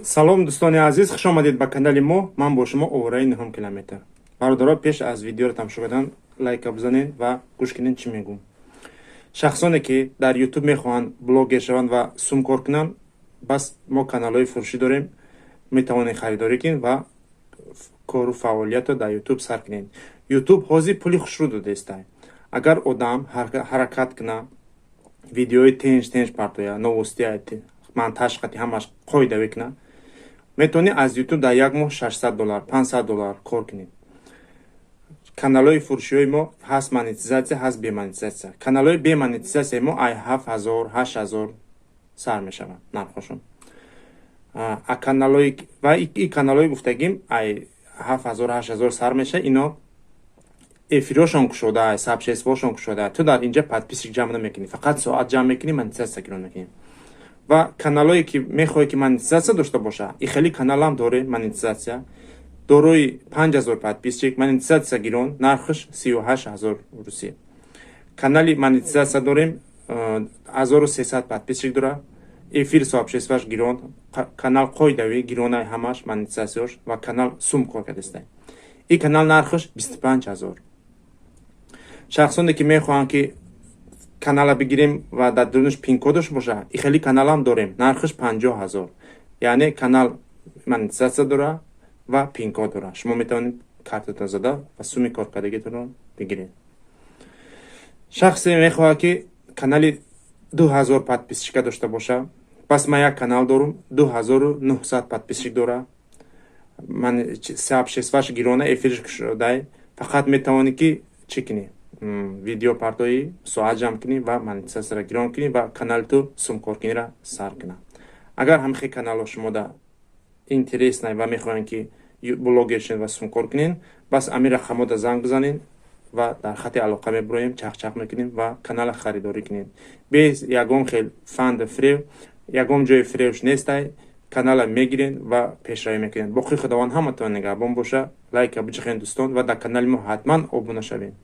Салом, дӯстони азиз, хуш омадед ба канали мо. Ман бо шумо овораи нуҳум километр. Бародаро, пеш аз видеоро тамошо кардан лайка бизанед ва гӯш кунед, чӣ мегӯм. Шахсоне, ки дар Ютуб мехоҳанд блогер шаванд ва сум кор кунанд, бас мо каналҳои фурӯшӣ дорем, метавонед харидорӣ кунед ва кору фаъолиятро дар Ютуб сар кунед. Ютуб ҳозир пули хушрӯ додааста. Агар одам ҳаракат куна, видеои тенҷ тенҷ партоя, новости, монтаж қати, ҳамаш қоидавӣ куна, метавонӣ аз Ютуб дар як моҳ 600 доллар, 500 доллар кор кунӣ. Каналҳои фурӯшиҳои мо ҳаст монетизатсия, ҳаст бемонетизатсия. Каналҳои бемонетизатсияи мо ай 7000, 8000 сар мешаванд нархошон. А каналҳои ва и каналҳои гуфтагим ай 7000, 8000 сар мешавад. Ино эфирҳошон кушода, сообществошон кушода. Ту дар инҷа подписчик ҷамъ намекунӣ, фақат соат ҷамъ мекунӣ, монетизатсия гирон мекунӣ. Ва каналҳое, ки мехоҳӣ, ки монетизатсия дошта боша, и хеле каналам доре, монетизатсия дорои, 5000 подписчик, монетизатсия гирон, нархаш 38 000 русия. Канали монетизатсия дорем, 1300 подписчик дора, эфир, сообществаш гирон, канал қоидавӣ гиронаи, ҳамаш монетизатсияш ва канал сум кор кардааста. И канал нархаш 25 000. Шахсоне, ки мехоҳанд, ки канала бигирем ва дар дурунаш пинкодаш боша, и хеле каналам дорем, нархаш 50 000. Яъне канал монетизатсия дора ва пинкод дора. Шумо метавонед картатон зада ва суми коркардагитонро бигиред. Шахсе мехоҳад, ки канали 2000 подписчика дошта боша, пас ман як канал дорум, 2900 подписчик дора, сообществаш гирона, эфирш кушодай, фақат метавонӣ, ки чӣ кунӣ? Видео партоӣ, соат ҷамъ кунӣ ва монетизатсияро гирон кунӣ ва канали ту сумкоркуниро сар кунад. Агар ҳамхел каналҳо шумода интересный ва мехоҳем, ки блогер шавед ва сумкор кунед, бас ами рақамҳода занг бизанед ва дар хати алоқа мебуроем, чахчах мекунем ва канала харидорӣ кунед. Без ягон хел фанду фиреб, ягон ҷои фиребш нестай. Канала мегиред ва пешравӣ мекунед. Боқӣ Худованд ҳаматон нигаҳбон боша. Лайка биҷихен, дӯстон, ва дар канали мо ҳатман обуна шавед.